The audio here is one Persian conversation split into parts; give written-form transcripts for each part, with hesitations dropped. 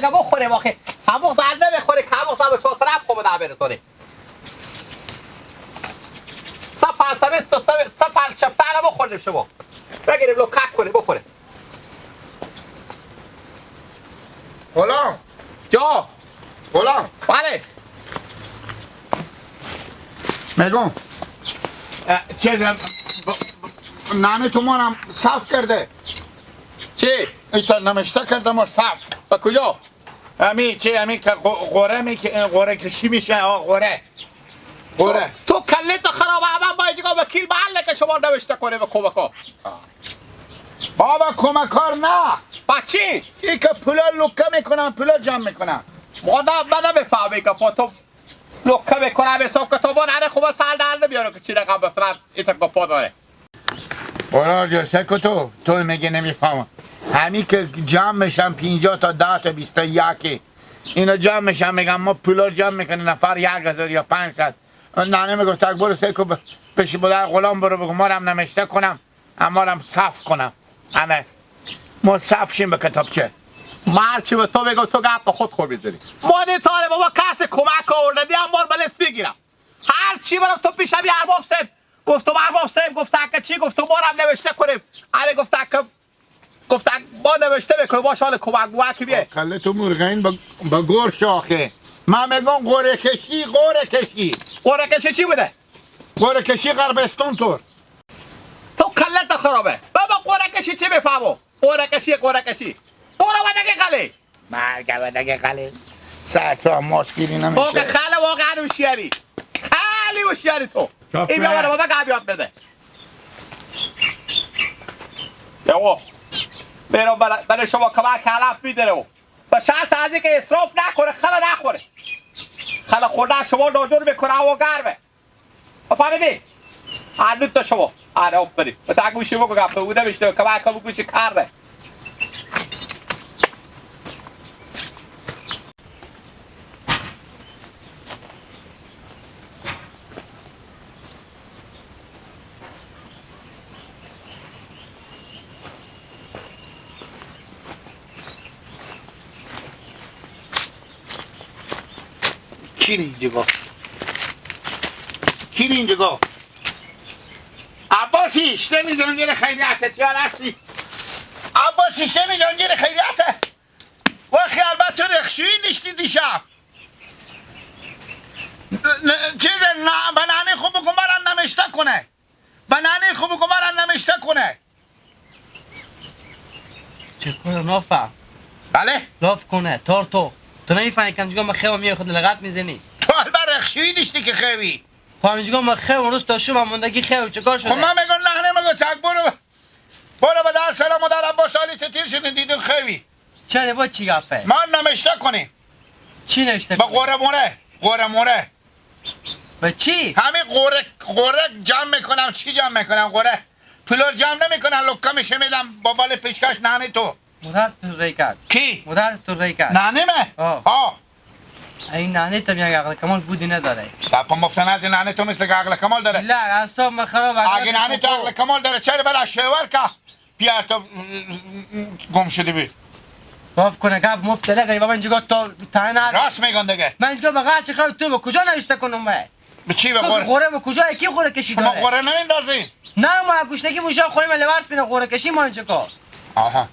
که بخوره واخه همون زن نمیخوره که همون زن به چهار طرف خوب در برسونه. سه سه سه پنج شفته رو بخوریم شما. بگیریم لوکک کنیم بخوره. غلام جا غلام بله میگم چیز نانه تو مانم صاف کرده. چی؟ ایتا نمشته کردم و صاف. با کجا؟ امی چی امی که قوره می که قوره کشی میشه. آه قوره قوره تو کلت خراب من باید جگاه وکیل محله که شما نوشته کنه به کمکا. بابا کمکار نه. با چی؟ ای که پولا لکه میکنم پولا جمع میکنم. ما نه من نمیفهمی که پا تو لکه میکنم حساب کتابان هره خوب سر در نمیاره که چی رقم مثلا این تا پا داره. برار جا سکو تو میگه نمیفهمم. همی که جمع میشن 50 تا 10 تا 20 تا یکی اینا جمع میشن میگن ما پولا جمع میکنیم نفر 1000 یا 500. نانه میگفت تک برو سکو بشی بلر غلام برو بگو ما رم نمشته کنم اما رم صف کنم. همه ما صف شیم به کتابچه. من چی به تو بگم تو گپ خود خور میزنی. ما نیتاره بابا کسی کمک آورده دیم مار بلس میگیرم. هر چی برم تو پیشم یه ارباب صاحب گفتم ارباب صاحب گفت که چی گفتم ما رم نوشته کنیم. آره گفت که گفت ما نوشته بکنیم باش حال کمک بوکی بیه. کله تو مرغین با گور شاخه. من میگم قره کشی قره کشی. قره کشی چی بوده؟ قره کشی غربستون تور. تو کلت خرابه. بابا قره کشی چی میفهمو؟ قره کشی قره کشی. برو ودگه قلی. مرگ ودگه قلی. سر تو هم ماسکیری نمیشه. واقعا خیلی واقعا هوشیاری. خیلی هوشیاری تو. این بیا بابا گپ یاد بده. یاو. برو برای شما کمک علف میدره. به شرط از اینکه اسراف نکنه خلا نخوره. خلا خوردن شما ناجور میکنه هوا گرمه. فهمیدی؟ هر تا شما. آره آفرین. به تا گوشی بگو گپ بوده نمیشه کمک کم گوشی کرده. کی اینجا کی اینجا عباسی نمیدونم گیر خیریت تیار هستی. عباسی نمیدونم گیر خیریت و خیال با تو رخشویی داشتی دیشب چیز بنانه خوب بکن برن نمشته کنه. بنانه خوب بکن برن نمشته کنه. چه کنه نافه؟ بله؟ لاف کنه تار تو تو نمیفهمی که همینجا ما خیلی میای خود لغت میزنی. تو البته رخشویی داشتی که خیلی. خب همینجا ما خیلی روز تا شب ماندگی خیلی چیکار شده؟ خب من میگم نه نمیگم تک برو برو به در سلام و در عباس علی تیر شدین دیدین خیلی. چرا با چی گپه؟ ما نمشته کنیم. چی نوشته؟ با قره موره قره موره. به چی؟ همین قره قره جمع میکنم. چی جمع میکنم؟ قره پولار جمع نمیکنم لکه میشه میدم با بال پیشکش نانی تو. مدر تو ری کرد. کی؟ مدر تو ری کرد. نانی مه؟ آه. این نانی تو میگه عقل کمال بودی نداره. پا مفتن از نانی تو مثل عقل کمال داره. لا اعصاب من خراب. اگه نانی تو عقل کمال داره چرا بلا شور که بیار تو گم شدی بی. باف کنه گپ مفت لگه بابا اینجا تا تا راست میگن دیگه. من اینجا بغل چه خبر تو به کجا نوشته کنم به؟ به چی به قره؟ قره به کجا کی قره کشی داره؟ ما قره نمیندازیم. نه ما گوشتگی موشا خوریم لباس بینه قره کشی ما اینجا کا. آها.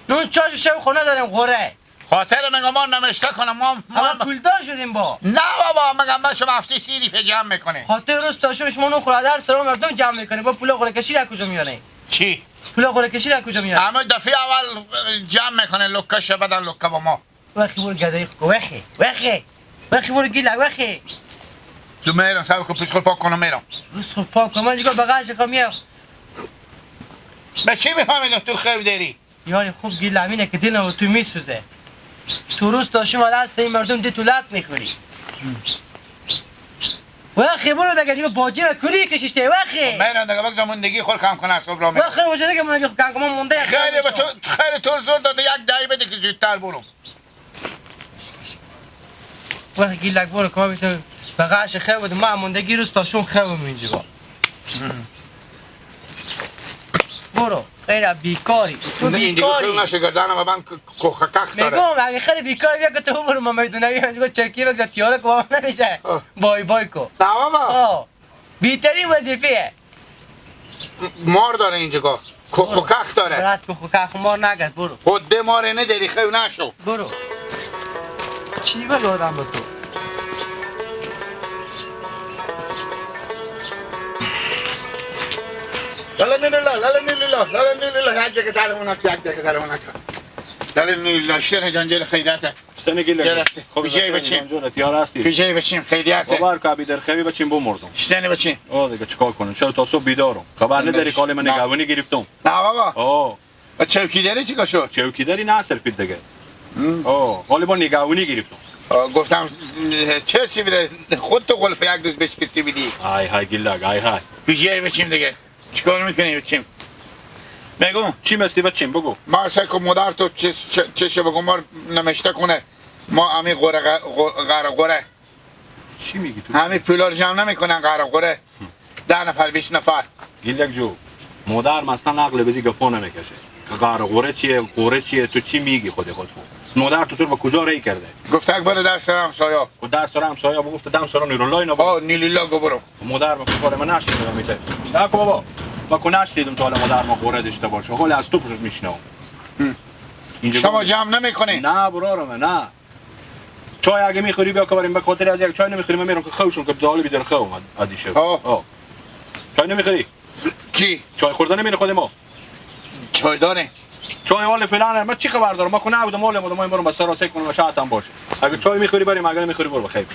نون چاش شب خونه داریم قره. خاطر میگم ما نمشته کنم ما پولدار شدیم با. نه بابا میگم ما شما هفته 30 ریفه جمع میکنیم. خاطر روز تا شما شما نون خورده در سلام مردم جمع میکنیم با پول قره کشی از کجا میاره؟ چی؟ پول قره کشی از کجا میاره؟ همه دفعه اول جمع میکنه لکه بدن لکه با ما. وخی برو گدای خو وخی وخی وخی برو گیلا وخی. تو میرم صاحب کو پیش خود پاک کنم میرم. روز خود پاک کنم من دیگه بغلش خو میام. به چی میفهمیدم تو خیلی داری؟ یعنی خوب گیل امینه که دلم تو میسوزه. تو روز تا شما دست این مردم دی تو لط میخوری. وخی برو دیگه دیگه باجی را کلی کشیشته وخی. میرم دیگه بگذار ماندگی خود کم کنه صبح را میرم. وخی وجه دیگه ماندگی خود کم کنه مونده. خیلی به تو خیلی تو زور داده یک دایی بده که زودتر برو. وخی گیلک برو که ما بیتون بغلش خیر بود ما ماندگی روز تا شون خیر اینجا. برو. غیر بیکاری تو بیکاری. این دیگه نشه گردنم من کوخکخ داره. میگم اگه خیلی بیکاری بیا که تو برو ما میدونم میگم چرکی بگذار تیاره که نمیشه. بای بای کو. نه بابا. بیترین وظیفه. مار داره اینجا. کوخکخ داره. برات کوخکخ مار نگرد برو. خود مار نداری خو نشو. برو. چی بگم به تو؟ لالا نیلا لالا نیلا لالا نیلا یک دقیقه در اونک یک دقیقه در اونک لالا نیلا شتن جنجال خیریته شتن گیل کجای بچیم کجای بچیم خیریته باور که بی در خوی بچیم بمردم شتن بچیم آه دیگه چیکار کنم چرا تا صبح بیدارم خبر نداری کال من نگهبانی گرفتم نه بابا آه چوکیداری چیکار شد چوکیداری نه سرپید دیگه آه غالبا نگهبانی گرفتم گفتم چه چی بده خود تو قلف یک روز بشکستی بدی های های گیلاگ های های کجای بچیم دیگه چیکار میکنی بچیم؟ بگو چی مستی بچیم بگو ما سکو مادر تو چه بگو ما نمشته کنه ما امی غره غره غره چی میگی تو؟ همین پولا رو جمع نمیکنن غره غره 10 نفر 20 نفر گیلک جو مادر مثلا عقل بزی گپا نمیکشه غره غره چیه غره چیه تو چی میگی خود خود مادر تو تو به کجا ری کرده گفت یک بار در سر همسایا خود در سر همسایا گفت دم سر نیرولای اینا آ نیلولا گو برو مادر ما کار من نشنیدم میته نه بابا ما کو نشنیدم تا حالا مادر ما قره داشته باشه حالا از تو پشت میشنم شما جمع نمیکنی نه برارم نه چای اگه میخوری بیا که بریم به خاطر از یک چای نمیخوریم من میرم که خوشم که دالی بیدار خو اومد ادیشه آه چای نمیخوری کی چای خوردن نمیره خود ما چای داره چای حال فلان من چی خبر دارم ما کو نبودم مال ما برم بس سر کنم و شاید هم باشه اگه چای میخوری بریم اگه نمیخوری برو بخیر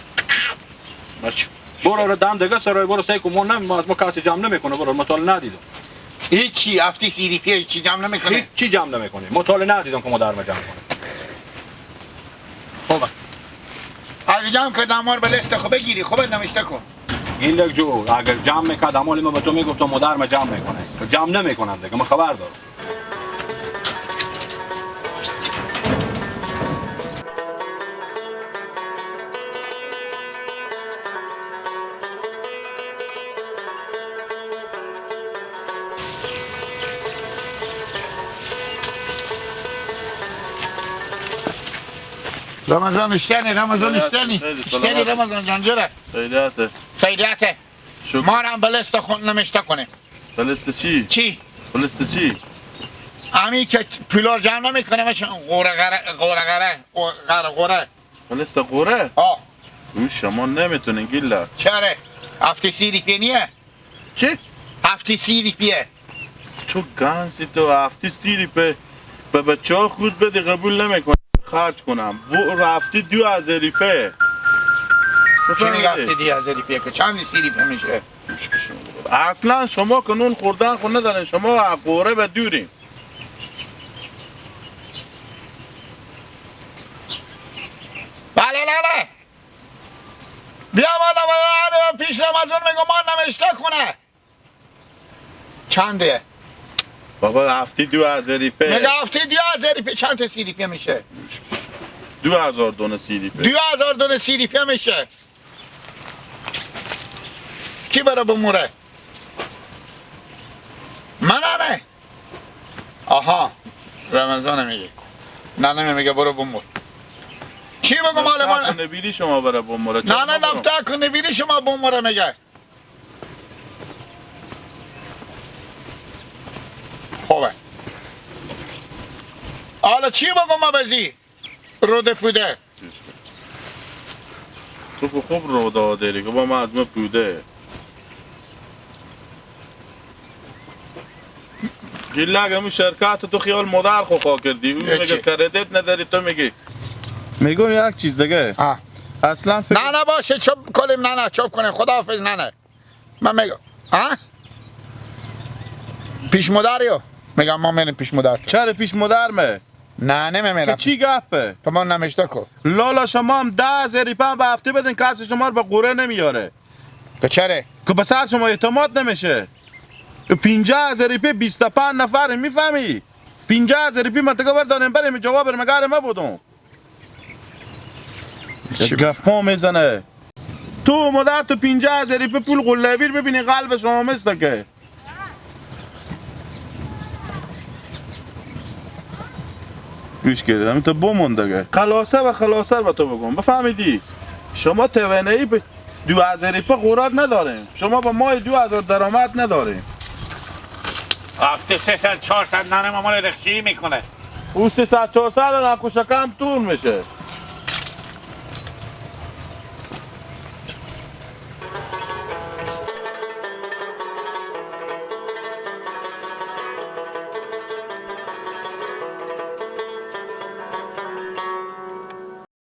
باشه برو رو دم دیگه سرای برو سعی کن ما نه ما از ما کسی جمع نمیکنه برو ما تا ندیدم هیچی هفته سیری پی هیچی جمع نمیکنه هیچی جمع نمیکنه ما تا ندیدم که ما در ما جمع کنه خوبه اگه جمع کرد امار به لست خو بگیری خوبه نمیشته کن گیلک جو اگر جمع میکرد امال ما به تو میگفتم مادر ما جمع میکنه جمع نمیکنن دیگه ما خبر دارم رمضان اشتنی رمضان اشتنی اشتنی رمضان جان جره خیریته خیریته ما هم بلست خون نمیشته کنه بلست چی؟ چی؟ بلست چی؟ امی که پولار جمع نمیکنه مثل غوره غره غوره غره غره غوره بلست غوره؟ آه شما نمیتونین گیلا چره؟ هفته سی ریپیه نیه؟ چی؟ هفته سی ریپیه تو گنسی تو هفته سی ریپیه به بچه ها خود بدی قبول نمیکنه خرج کنم و رفتی 2000 ریپه چی میگه هفته 2000 ریپه که چند سی ریپه میشه اصلا شما که نون خوردن خود ندارین شما قوره به دوریم بله نه بیا مادم پیش رمضان میگم ما نمیشته کنه چنده بابا هفته 2000 ریپه میگه هفته 2000 ریپه چند تا سی ریپه میشه 2000 دونه سی ریپه 2000 دونه سی ریپه میشه کی برا بموره من نه آها رمضان میگه نه نه میگه برو بمور چی بگم مال من نبیری شما برا بموره نه نه نفته کن نبیری شما بموره میگه خوبه حالا چی بگم ما بزی روده پوده تو خوب روده داری که با ما از ما پوده گیلاگ همون شرکت تو خیال مادر خو خواه کردی اون میگه کردیت نداری تو میگی میگم یک چیز دیگه اصلا فکر نه نه باشه چوب کنیم نه نه چوب کنیم خداحافظ نه نه من میگم ها پیش مادریو میگم ما میریم پیش مادر چرا پیش مادر مه نه نمیرم که چی گپه تو ما نمیشته کو لالا شما هم 10000 ریپه به هفته بدین کسی شما رو به قوره نمیاره که چرا که به سر شما اعتماد نمیشه 50000 ریپه 25 نفر میفهمی 50000 ریپه من تگه برداریم بریم جواب مگر ما بودم گپا میزنه تو مادر تو 50000 ریپه پول قلابیر ببینی قلب شما مثل که گوش کردم تو بمون دیگه. خلاصه و خلاصه به تو بگم بفهمیدی شما توانایی به 2000 روپیه خوراک نداریم، شما با ماه 2000 درآمد نداریم. هفته 300 400 نان ما مال رخشی میکنه. او 300 400 نکوشکم طول میشه.